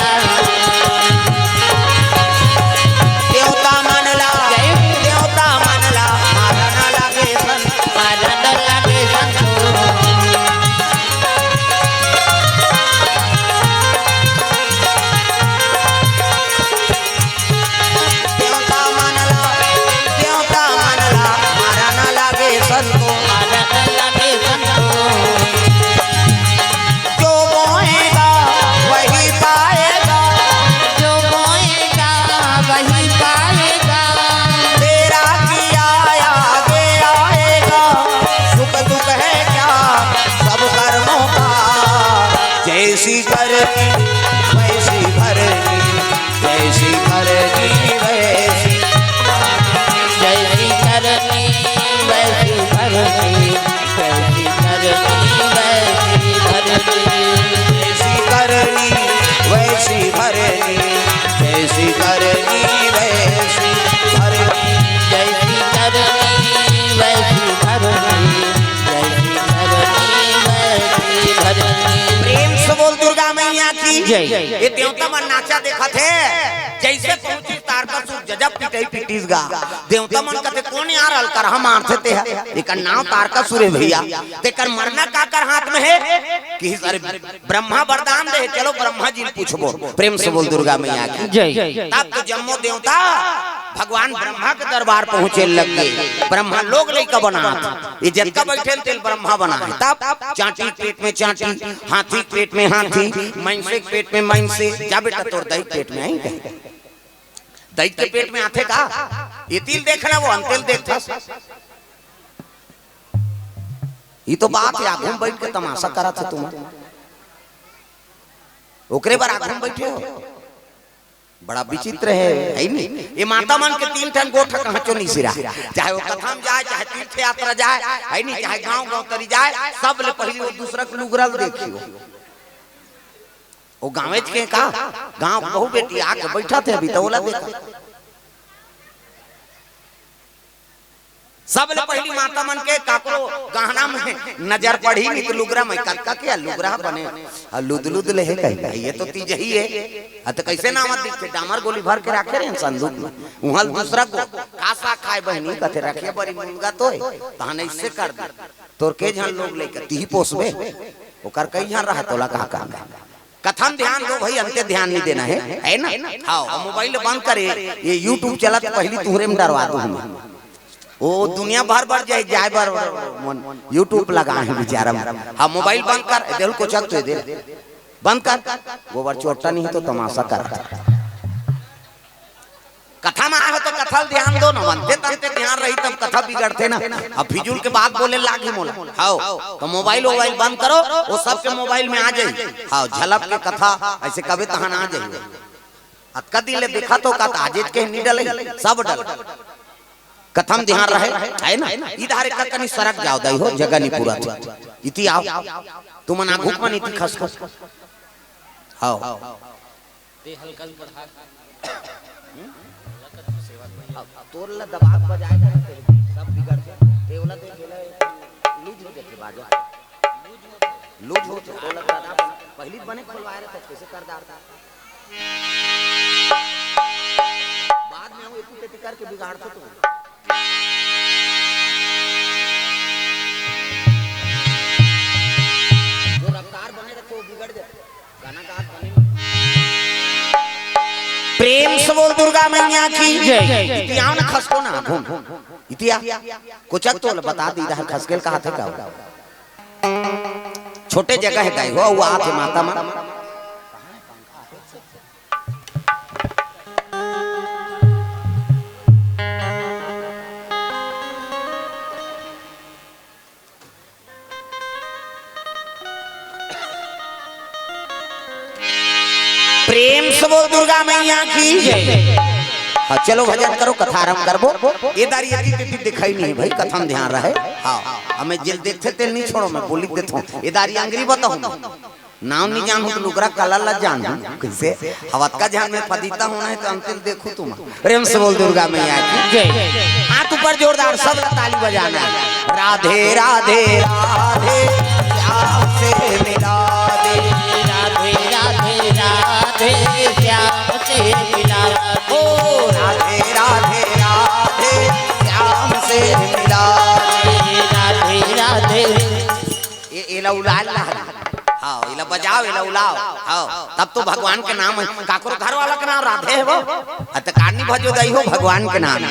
देवता मन ला, देवता मन ला मारन लगे संतो, मारन लगे संतो। देवता मन ला, देवता मन ला मारन लगे संतो, मारन लगे संतो। जो बोएगा वही पाएगा, जो बोएगा वही पाएगा। तेरा किया आगे आएगा, सुख दुख है क्या सब कर्मों का। जैसी करनी वैसी भरनी, जैसी करनी वैसी, जैसी करनी वैसी भरनी, जैसी करनी वैसी भरनी। जैसी करनी वैसी भरनी, जैसी करनी वैसी भरनी। जैसी करनी वैसी भरनी, जैसी करनी वैसी भरनी। प्रेम से बोल दुर्गा मैया की जय। ये देवता मन नाचा देखत हे, जैसे पहुंचिस तारकासुर जजब पिटई पिटिस गा। देवता मन कथे कोन यार अलकरहा मारथे तेहा, एकर नाम तारकासुर हे भैया। तेकर मरना काकर हाथ में हे? कि अरे ब्रह्मा वरदान दे हे, चलो ब्रह्मा जी ल पूछबो। प्रेम से बोल दुर्गा मैया की जय। तब तो जम्मो देवता भगवान ब्रह्मा के दरबार पहुंचे लग गे। ब्रह्मा लोग लइका बनात, ये जतका बइठे तेला ब्रह्मा बनाए। तब चांटी के पेट में चांटी, हाथी के पेट में हाथी, मइनसे के पेट में मइनसे। जा बेटा, तोर दई के पेट में आही कहीं। दई के पेट में आथे का? ये तिल देखना, वो अंतेल देखथस। ये तो बात हे, आगू में बइठ के तमाशा करत हे तुम, ओकरे बर आगू में बइठे हो। बड़ा विचित्र हे, हे नी? ये माता मन के तीन ठन गोठ कहांचो नी सिरा, चाहे वो कथा म जाए, चाहे तीर्थ यात्रा जाए, हे नी? चाहे गांव गांव तरी जाए, सब ले पहिली वो दूसरा के लुगरा ल देखियो। वो गांवेच के का, गांव के बहू बेटी आके बइठा थे अभी, त ओला देखा। सबले पहिली माता मन के काकरो गहना में नजर पड़ही, नी त लुगरा में। कतका के लुगरा बने, अउ लुद लुद ले हे कहीं, ये तो तीजही हे। अ, त कइसे नावत दिखथे? डामर गोली भर के राखे रहे संदूक में, उहां ल दूसरा को का साग खाए बहिनी, कथे रखे बरी मुनगा तो हे, तहन अइसे कर दे। तोर के झन लोग लइका, तिही पोसबे, ओकर कई झन रहा, तोला कहा काम हे? कथा म ध्यान दो भाई, अंते ध्यान नहीं देना हे, हे ना? हाँ, मोबाइल बंद करे, ये YouTube चलत, पहिली तुहरे में डरवा दो हमें। वो दुनिया भर भर जाए, जाए बर मन YouTube लगा हे बेचारा मन। हाँ, मोबाइल बंद कर, ए दे ल कोचक तो ए दे ल। बंद कर, गोबर चोट्टा नहीं तो तमाशा कर। कथा में आए हो तो कथा ल ध्यान दो ना, मनते तनते ध्यान रही तब कथा बिगड़थे ना। अब फिजूल के बात बोले लागी मोला। हाव, तो मोबाइल वोबाइल बंद करो, वो सबके मोबाइल में आ जाई। हाव, झलक के कथा अइसे कबे तहन आ जाई। अतका दिन ले देखा तो का आजेच के नी डले, सब डल। कथा म ध्यान रहे, हे ना? इधर एक कनी सरक जाव दई हो, जगह नी पूरा थे। इति आव, तुमन आघू मन इति खसको। हाव। ते हल्का बढ़ा। अब तोर ला दबाव बजाए जाए ते सब बिगड़ जाए। ते ओला देख, एला लूज हो जाथे बाजा। लूज हो जाथे, ओला दादा पहिली बने खोलवाए रहे, तब कइसे कर डारता? बाद में हम एती तेती करके बिगाड़ते तो। जो रफ्तार बने रखे, वो बिगड़ जाए। प्रेम से बोल दुर्गा मैया की जय। इतिया न खसको ना घूम। इतिया कोचक तो बता दी, इधर खसकेल कहा थे का? छोटे जगह हे दाई हो, वो आथे माता मन। प्रेम से बोल दुर्गा मैया की जय। हाँ, चलो भजन करो, कथा आरंभ करबो। ए दारी एती तेती दिखाई नहीं भाई, कथा म ध्यान रहे। हाँ, हमें जेल देखथे तेल नहीं छोड़ो, मैं बोली देता हूँ। ए दारी अंगरी बताऊँ, नाम नहीं जानू तो लुगरा कलर ला जानू कइसे? हवत का ध्यान में पदीता होना है तो अंतिम देखू तुम। प्रेम से बोल दुर्गा मैया की जय। हाथ ऊपर जोरदार, सब ताली बजाना है। राधे राधे राधे, श्याम से मिला दे। राधे राधे राधे, श्याम से मिला दे। ओ राधे राधे राधे, श्याम से मिला दे। राधे राधे। ये, ये ला उलाल ला। हाँ, एला बजाओ, एला उलाओ। हाँ, तब तो भगवान के नाम हे। काकरो घर वाला के नाम राधे हे वो। अत कानी भजो दई हो भगवान के नाम।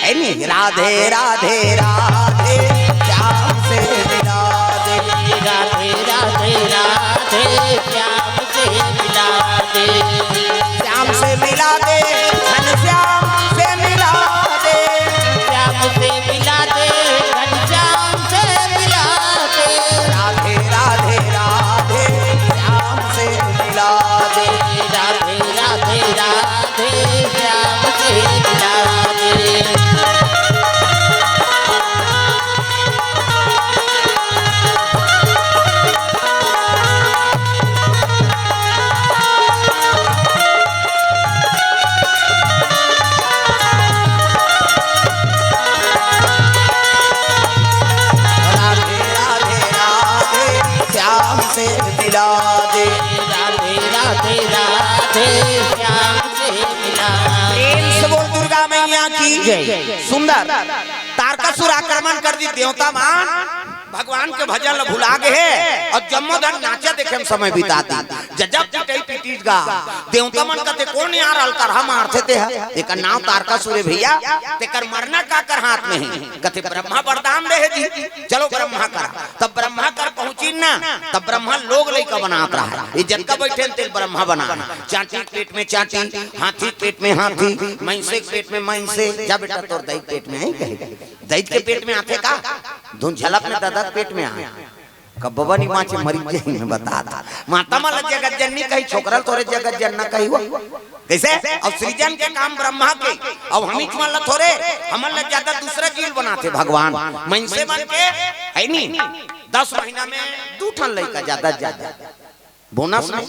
हे नी? राधे, राधे, राधे, श्याम से मिला दे। राधे, राधे, राधे, श्याम से मिला दे। श्याम से मिला दे, घनश्याम से मिला दे। श्याम से मिला दे, घनश्याम से मिला दे। राधे, राधे, राधे, श्याम से मिला दे। राधे, राधे, राधे, श्याम से मिला दे। राधे, राधे, राधे, श्याम से मिला दे। राधे, राधे, राधे, श्याम से मिला दे। प्रेम से बोल दुर्गा मैया की जय। सुंदर। तारकासुर आक्रमण कर दी, देवता मन भगवान के भजन ल भुला गे हे अउ जम्मो धन नाचा देखे म समय बिता दी। जब जब पिटई पिटीस का। देवता मन कथे, "कोन यार अलकरहा मारथे तेहा? एकर नाव तारकासुर हे भइया, तेकर मरना काकर हाथ में हे?" कथे, "ब्रह्मा वरदान दे हे जी, चलो ब्रह्मा करा।" तब ब्रह्मा कर पहुंचिन ना, तब ब्रह्मा लोग लइका बनात रहा हे। ये जतका बइठे हे तेला ब्रह्मा बना हे। चांटी के पेट में चांटी, हाथी के पेट में हाथी, मइनसे के पेट में मइनसे। जा बेटा, तोर दई के पेट में हे कहे। दई के पेट में आथे का? धुन झलक में ददा के पेट में आ। कब बबा नी बाँचे, मरी जाही, मैं बता दा। माता मन ल जगत जननी कही, छोकरा ल थोरे जगत जनना कही हो। कइसे? अब सृजन के काम ब्रह्मा के, अब हमीच मन ल थोरे, हमन ल जादा दूसरा जीव बनाथे भगवान। मइनसे मन के, हे नी, दस महीना में दू ठन लइका, जादा से जादा। बोनस में,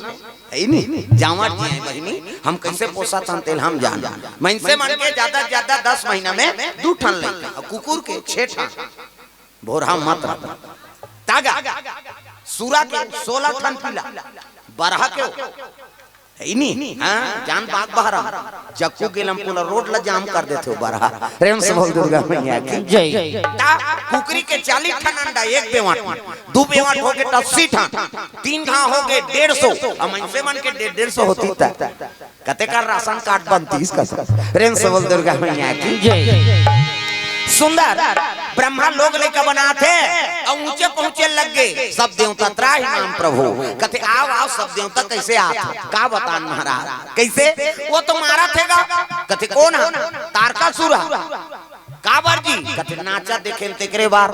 हे नी, जांवर जी हे बहिनी, हम कइसे पोसत हन तेला हम जान। मइनसे मन के जादा से जादा दस महीना में दू ठन लइका, अउ कुकुर के छे ठन। भोरहा मत रह। तागा, सुरा के सोलह ठन पिला, बरहा के हो। हे नी? हाँ, जान बाग बहरा। जक्कू गेलम पूरा रोड ला जाम कर देथे हो बरहा। प्रेम से बोल दुर्गा मैया की। जय। ता कुकरी के चालीस ठन अंडा एक बेवाट, दू बेवाट होगे त अस्सी ठन, तीन घाव होगे डेढ़ सौ, अब मइनसे मन के डेढ़, डेढ़ सौ होतिस त कतेक राशन कार्ड बनतिस कस। प्रेम से बोल दुर्गा मैया की। जय। सुंदर ब्रह्मा लोग लइका बनाथे अउ ऊंचे पहुंचे लग गे। सब देवता त्राहि माम प्रभु। कथे, "आव, आव, सब देवता कइसे आत?" का बतान महाराज, कइसे? वो तो मारत हे गा। कथे, "कोन हा?" "तारकासुर हा।" "काबर जी?" कथे, "नाचा देखेन तेकरे बर।"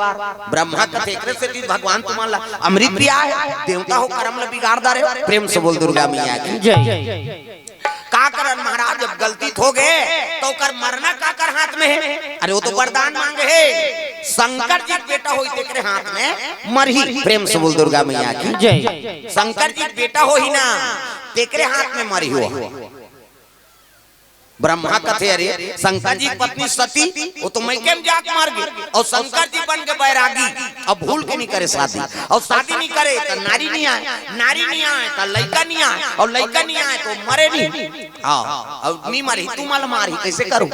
ब्रह्मा कथे, "एकरे सेती भगवान तुमन ला अमृत पिया हे, देवता हो करम ला बिगाड़ डारे हो।" प्रेम से बोल दुर्गा मैया की। जय। का करन महाराज, जब गलती हो गे त ओकर मरना काकर हाथ में हे? अरे वो तो वरदान मांगे हे, शंकर जी के बेटा होही तेकरे हाथ में मरही। प्रेम से बोल दुर्गा मैया की। जय। शंकर जी के बेटा होही ना, तेकरे हाथ में मरही हो। ब्रह्मा कथे, "अरे शंकर जी की पत्नी सती, वो तो मइके में जाके मर गे, अउ शंकर जी बन के बैरागी, अब भूल के नी करे शादी, अउ शादी नी करे त नारी नी आय, नारी नी आय त लइका नी आय, अउ लइका नी आय त मरे नी।" हाँ, अब नी मरही, तुमन ला मारही, कइसे करहू?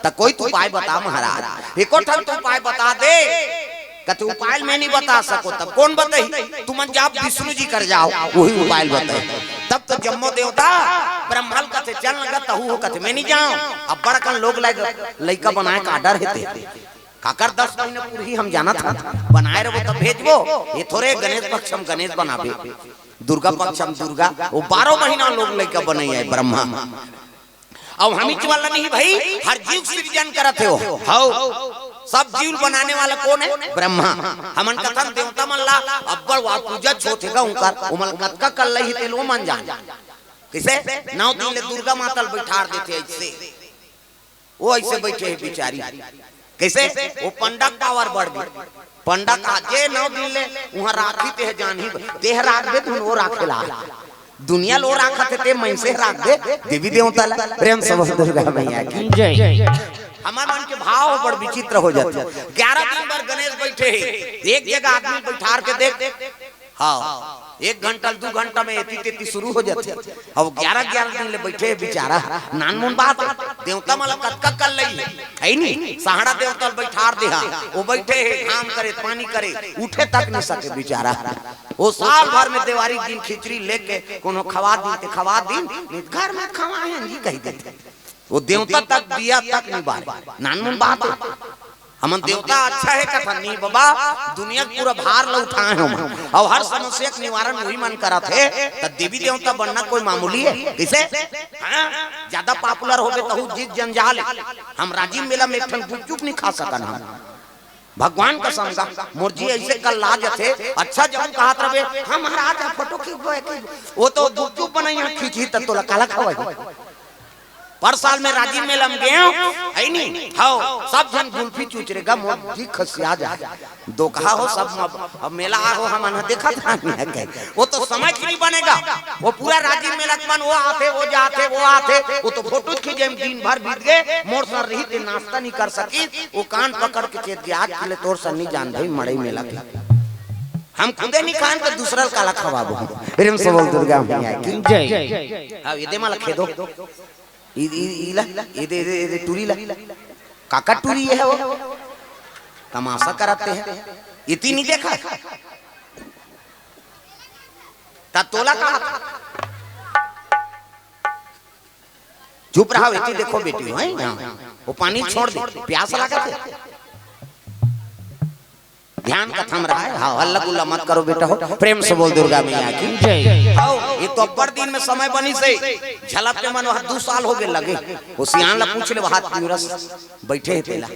त कोई तो उपाय बता महाराज, एको ठन तो उपाय बता दे। कथे, "उपाय ल मैं नी बता सकंव।" "तब कोन बताही?" "तुमन जाव विष्णु जी कर जाव, वही उपाय ल बताही।" तब तो जम्मो देवता ब्रह्मा ल कथे, "चल न गा तहू हो।" कथे, "मैं नी जांव, अब्बड़ अकन लोग लायक लइका बनाय के order हे ते।" काकर दस महीना पूरही हम जानत हन, बनाय रहिबो तब भेजबो। ये थोरे गणेश पक्ष म गणेश बनाबे, दुर्गा पक्ष म दुर्गा, वो बारह महीना लोग लइका बनइया हे ब्रह्मा। अब हमीच वाला नहीं भाई, हर जीव सृजन करत हे वो। हव, सब जीव बनाने वाला कोन हे? ब्रह्मा। हमन कथन देवता मन ला अब्बड़ वार पूजा छोट हे गा उंकर, ओमन कतका कल्लई हे तेल ओमन जान। कइसे? नौ दिन ले दुर्गा माता ल बइठार देथे अइसे। वो अइसे बइठे हे बिचारी। कइसे? वो पंडा के power बढ़ गे। पंडा कहा, "जे नौ दिन ले उहाँ राखही तेह जानही, तेह राखबे धुन वो राखे ला।" दुनिया ल वो राखत हे, ते मइनसे राखबे, देवी देवता ला। प्रेम से बोल दुर्गा मैया की। जय। हमर मन के भाव बड़ विचित्र हो जाथे। ग्यारह दिन बर गणेश बइठे हे, एक जगह आदमी बइठार के देख, हाँ, एक घंटा, दू घंटा में एती तेती शुरू हो जाथे। अब ग्यारह ग्यारह दिन ले बइठे हे बिचारा, नानमुन बात हे, देवता मन ल कतका कल्लई हे, हे नी? सहाड़ा देवता ल बइठार देहा, वो बइठे हे, घाम करे, पानी करे, उठे तक नी सके बिचारा। वो साल भर में देवारी के दिन खिचड़ी लेके कोनो खवा दिन ते खवा दिन, नी त घर में खवाए हन जी कहि देथे। वो देवता तक दिया तक नी बारे, नानमुन बात हे। हमन देवता अच्छा हे कथन, नी बबा, दुनिया के पूरा भार ल उठाए हन हमन, अउ हर समस्या के निवारण वही मन करत हे। त देवी देवता बनना कोई मामूली हे? कइसे? हाँ? जादा popular होबे तहू जीत जंजाल हे। हम राजिम मेला में एक ठन गुपचुप नी खा सकन हम। भगवान कसम गा, मोर जी अइसे कल्ला जाथे, अच्छा जब कहत रहिबे, "हम महाराज ह फोटो खींचबो, एक ही।" वो तो गुपचुप बनइया खींचही त तोला काला खवाही। पर साल में राजिम मेला में गेंव, हे नी? हव, सब झन गुल्फी चूच रे गा, मोर जी खसिया जाय। दोकहा हो सब म-, अब मेला आ हो हमन ह देखत हन कहे। वो तो समय के नी बने गा। वो पूरा राजिम मेला के मन वो आथे, वो जाथे, वो आथे, वो तो फोटो खींचे में दिन भर बीत गे, मोर सर रही ते नाश्ता नी कर सकिस, वो कान पकड़ के चेत गे, "आज के ले तोर सर नी जान भई मड़ई मेला के।" हम खुदे नी खान त दूसरा ल काला खवाबो। प्रेम से बोल दुर्गा मैया की। जय। अब ये दे माला खेदो। ई, ई, ई ला, ये दे, ये दे, ये दे, टूरी ला। काका टूरी ये हे वो। तमाशा करत हे। इतनी नी देखा। त तोला कहा था। चुप रहो, एती देखो बेटी, हैं? हाँ। वो पानी छोड़ दे, प्यास लागत हे। ध्यान कथा म रहा है। हाँ, हल्ला गुल्ला मत करो बेटा हो, प्रेम से बोल दुर्गा मैया की। जय। आओ, ये तो अब्बड़ दिन में समय बनिस हे। झलक के मन वहाँ दू साल हो गए लगे। वो सियान ला पूछ ले, वहाँ तीरस बैठे हे तेला।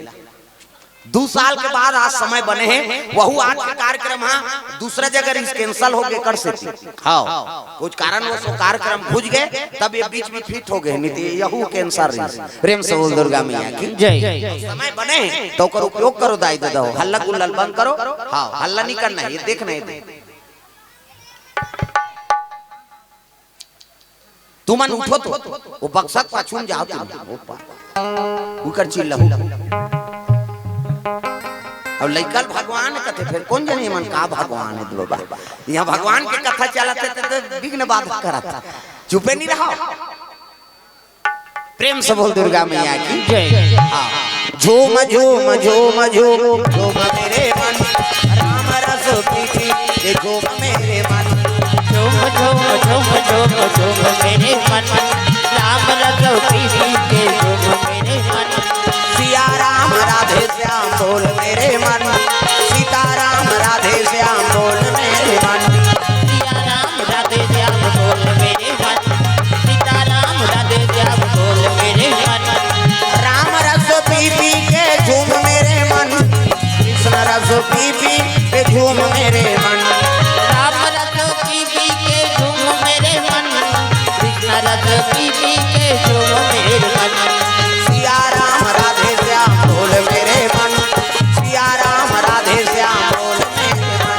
दू साल के बाद आज समय बने हे, वहू आज के कार्यक्रम हा दूसरा जगह रहिस, cancel हो गए कर सेती। हाँ, कुछ कारणवश वो कार्यक्रम घुस गए, तब ये बीच में fit हो गए, नहीं तो यहू cancel रहिस। प्रेम से बोल दुर्गा मैया की। जय। समय बने हे, तो ओकर उपयोग करो दाई ददा हो, हल्ला गुल्ला बंद करो। हाँ, हल्ला नहीं करना है, ये देखना है। तुमन उठो तो, वो बक्सा के पाछू में जाओ तुम। ओकर चिल्लहू। अब लइका ल भगवान कथे, फिर कौन जाने मन का भगवान है बाबा। यहाँ भगवान के कथा चलत हे, तो, तो विघ्न बाधक करत हे। चुपे नहीं रहो। प्रेम से बोल दुर्गा मैया की। जय। हाँ। झूम, झूम, झूम, झूम, झूम मेरे मन, राम रस पी पी के झूम मेरे मन। झूम, झूम, झूम, झूम, झूम मेरे मन, राम रस पी पी के झूम मेरे मन। सिया राम राधे श्याम बोल मेरे मन, सीता राम राधे श्याम बोल मेरे मन। सिया राम राधे श्याम बोल मेरे मन, सीता राम राधे श्याम बोल मेरे मन। राम रस पी पी के झूम मेरे मन, कृष्ण रस पी पी के झूम मेरे मन। राम रस पी पी के झूम मेरे मन, कृष्ण रस पी पी के झूम मेरे मन। सिया राम राधे श्याम बोल मेरे मन, सिया राम राधे श्याम बोल मेरे मन।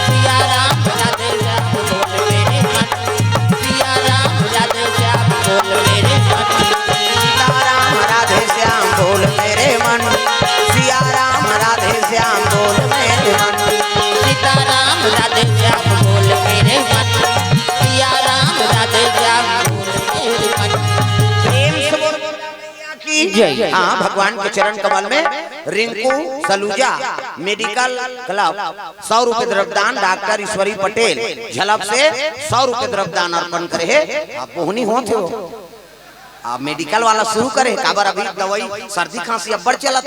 सिया राम राधे श्याम बोल मेरे मन, सिया राम राधे श्याम बोल मेरे मन। सीता राम राधे श्याम बोल मेरे मन, सिया राम राधे श्याम बोल मेरे मन। सीता राम राधे श्याम बोल मेरे मन, सिया राम राधे श्याम बोल मेरे मन। प्रेम से बोल दुर्गा मैया की। जय। हाँ, भगवान के चरण कमल में रिंकू सलूजा मेडिकल क्लब सौ रुपए द्रव्यदान, डॉक्टर ईश्वरी पटेल झलप से सौ रुपए द्रव्यदान अर्पण करे हे। आप मोहनी होत हो। आप मेडिकल वाला शुरू करे, काबर अभी दवाई सर्दी खांसी अब्बड़ चलत,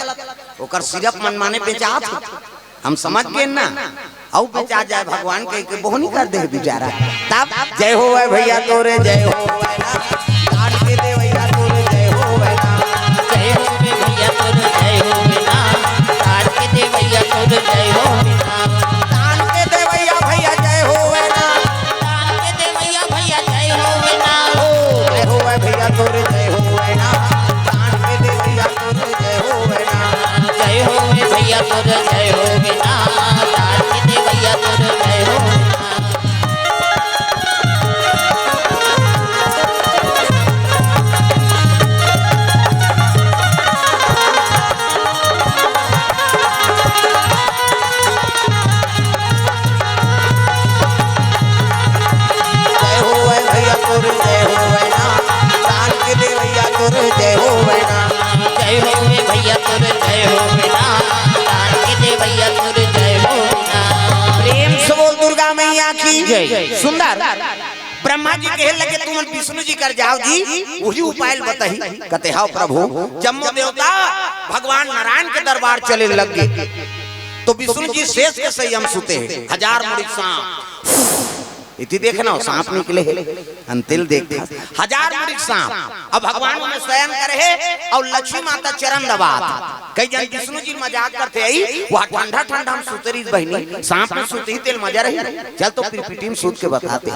ओकर सिरप मनमाने बेचात हे। हम समझ गए ना, अउ बेचा जाए भगवान के, के बोहनी कर दे बेचारा। तब जय हो भैया तोरे, जय हो। तान के देवैया तोर जय होवे ना। जय होवे भैया तोर जय होवे ना। तान के देवैया तोर जय होवे ना। तान के देवैया भैया जय होवे ना। तान के देवैया भैया जय होवे ना। ओ, जय होवे भैया तोर जय होवे ना। तान के देवैया तोर जय होवे ना। जय होवे भैया तोर जय होवे ना। तान के देवैया तोर जय होवे ना। जय होवे भैया तोर जय होवे ना, तान के देवैया तोर जय होवे ना। जय होवे भैया तोर जय होवे ना, तान के देवैया तोर जय होवे ना। प्रेम से बोल दुर्गा मैया की जय। सुंदर। ब्रह्मा जी कहे लगे, "तुमन विष्णु जी कर जाओ जी, वही उपाय ल बताही।" कहते, "हाँ प्रभु।" जम्मो देवता भगवान नारायण के दरबार चले लग गए। तो विष्णु जी शेष के सैया म सुते हैं, हजार मुड़ी सांप। इति देखना हो, सांप निकले है, अंतिल देख, हजार मुड़ी सांप। अब भगवान में शयन करे है और लक्ष्मी माता चरण दबात। कई जन विष्णु जी मजाक करते, "आई वह ठंडा ठंडा हम सुते रही बहनी, सांप में सुते ही तेल मजा रही, चल तो पिरपिटी में सूत के बताते।"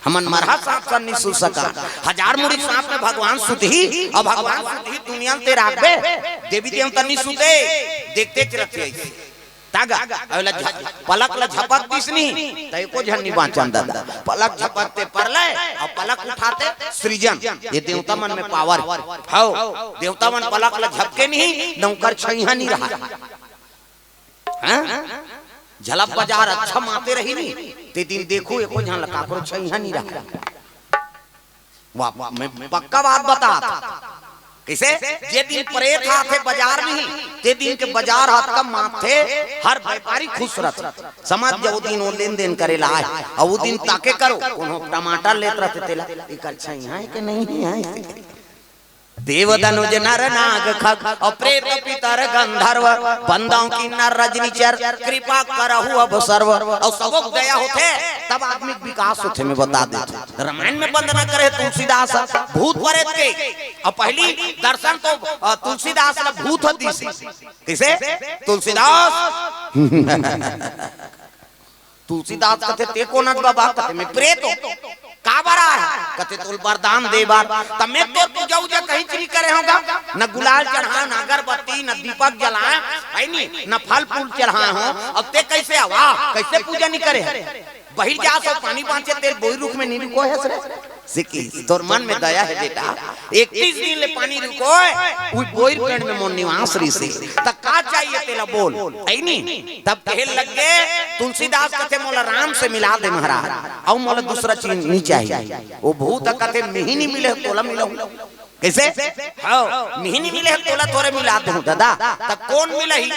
हमन मरहा सांप सन नहीं सुत सका। हजार मुड़ी सांप में भगवान सुतही, अब भगवान सुतही दुनिया में ते राखबे, देवी देवता नहीं सुते, देखते च रथे ऐसे। तागा, अबला झ-, पलक ला झपक दिस नहीं, त एको झन नहीं बाँचन दादा। पलक झपकते परलय, अब पलक उठाते सृजन। ये देवता मन में पावर। हव, देवता मन पलक ला झपके नहीं, नौकर छैहा नहीं रहा। हाँ? झलप बजार अच्छा माते रही नी, ते दिन देखो एको झन ला काकरो छैहा नहीं रहा। वाह, वाह, मैं पक्का बात बता। कैसे? जे दिन प्रेत आथे बजार में ही, ते दिन के बजार हाथ का माथे, हर व्यापारी खुश रहत। समझ जाओ, दिन वो लेन देन करे ला आए, और वो दिन ताके करो, कोनो टमाटर लेत रहते तेला, एकर छैहा है कि नहीं है? देव दनुज नर नाग खग और प्रेत पितर गंधर्व, बंदव किन्नर रजनीचर, कृपा करहु अब सर्व। और सबोक दया होथे, तब आदमी के विकास होथे। मैं बता देथों, रामायण में वंदना करे तुलसीदास भूत प्रेत के। और पहली दर्शन तो अ, तुलसीदास ला भूत ह दिस। किसे? तुलसीदास। तुलसीदास कथे, "ते कोन हस बाबा?" कथे, "मैं प्रेत हों।" "काबर आय?" कथे, "तोल वरदान दे बर।" "त मैं तोर पूजा उजा कहीं नहीं करे हों गा, न गुलाल चढ़ाए, न अगरबत्ती, न दीपक जलाए, है नी, न फल फूल चढ़ाए हों, अब ते कैसे आवा, कैसे पूजा नहीं करे है?" बहिर जा सो पानी बांचे, तेल बोई रुख में नहीं रुकोय हस रे। सिकी, तोर मन में दया हे बेटा, इकतीस दिन ले पानी रुकोय, उही बोइर पेड़ में मोर निवास रहिसे। त का चाहिए तेला बोल, है नी? तब कहे लग गे, तुलसीदास कथे, "मोला राम से मिला दे महाराज, अउ मोला दूसरा चीज नहीं चाहिए।" वो भूत कथे, "मिही नहीं मिले, तोला मिलहूं।" कैसे? हाँ, मिही नहीं मिले, तोला थोरे मिला दूं दादा। त कोन मिलही?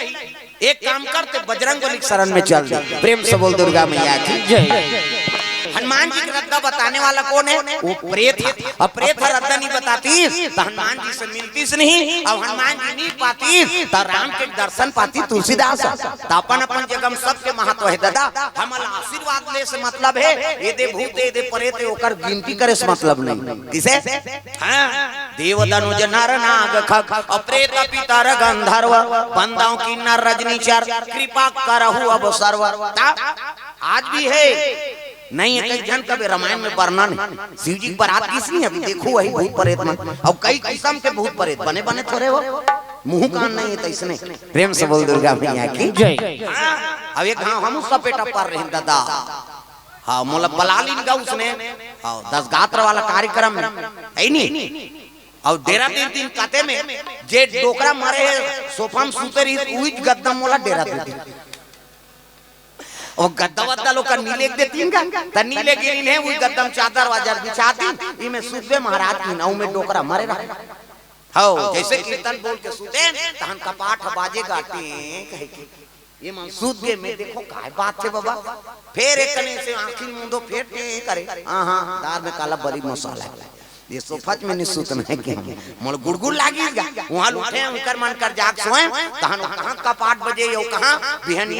एक काम कर, ते बजरंग बली के शरण में चल दे। प्रेम से बोल दुर्गा मैया की। जय। हनुमान जी के रद्दा बताने वाला कोन है? वो प्रेत है। अब प्रेत ह रद्दा नहीं बतातिस, त हनुमान जी से मिलतिस नहीं। अब हनुमान जी नहीं पातिस, त राम के दर्शन पातिस तुलसीदास। त अपन अपन जगह में सबके महत्व है दादा। हमला आशीर्वाद ले से मतलब है, ये दे भूत, ये दे प्रेत, ओकर गिनती करे से मतलब नहीं। किसे? हाँ। देव दनुज नर नाग खग और प्रेत पितर गंधर्व, बंदव किन्नर रजनीचर, कृपा करहु अब सर्व। त आज भी है, नहीं है, कई झन कबे रामायण में वर्णन है। शिव जी के बरात गिस नहीं, अभी देखो वही भूत प्रेत मन। और कई किस्म के भूत प्रेत, बने बने थोरे हो, मुंह कान नहीं है, त इसने। प्रेम से बोल दुर्गा मैया की। जय। हाँ, अब एक घांव हम उसका बेटा पर रहे दादा। हाँ, मोला बला लीन गा उसने। हाँ, दस गात्र वाला कार्यक्रम में, है नी? और डेरा दे दिन कथे में, जे डोकरा मरे है, सोफा में सूते रही, उही गद्दा मोला डेरा दे दिन। वो गद्दा वद्दा लोग का नी लेग देतिन गा, त नी लेग गिन है, उही गद्दा में चादर वादर बिछा दिन, इमे सूतबे महाराज की, अउ में डोकरा मरे रहा। हो, जैसे कीर्तन बोल के सूते, तहन कपाट बाजे गा, टें कहे के। ये मन सूत गे, मैं देखों, काय बात है बाबा? फेर एक कने से आंखी मूंदों, फेर टें करे। हाँ, हाँ, दार में काला बरी मसाला है। ये सोफा में नहीं सूतना है कि हम? मोला गुड़गुड़ लागिस गा। वहाँ उठे, उनकर मन कर जाग सोए, तहन कहाँ कपाट बजे, यो कहाँ बिहनिया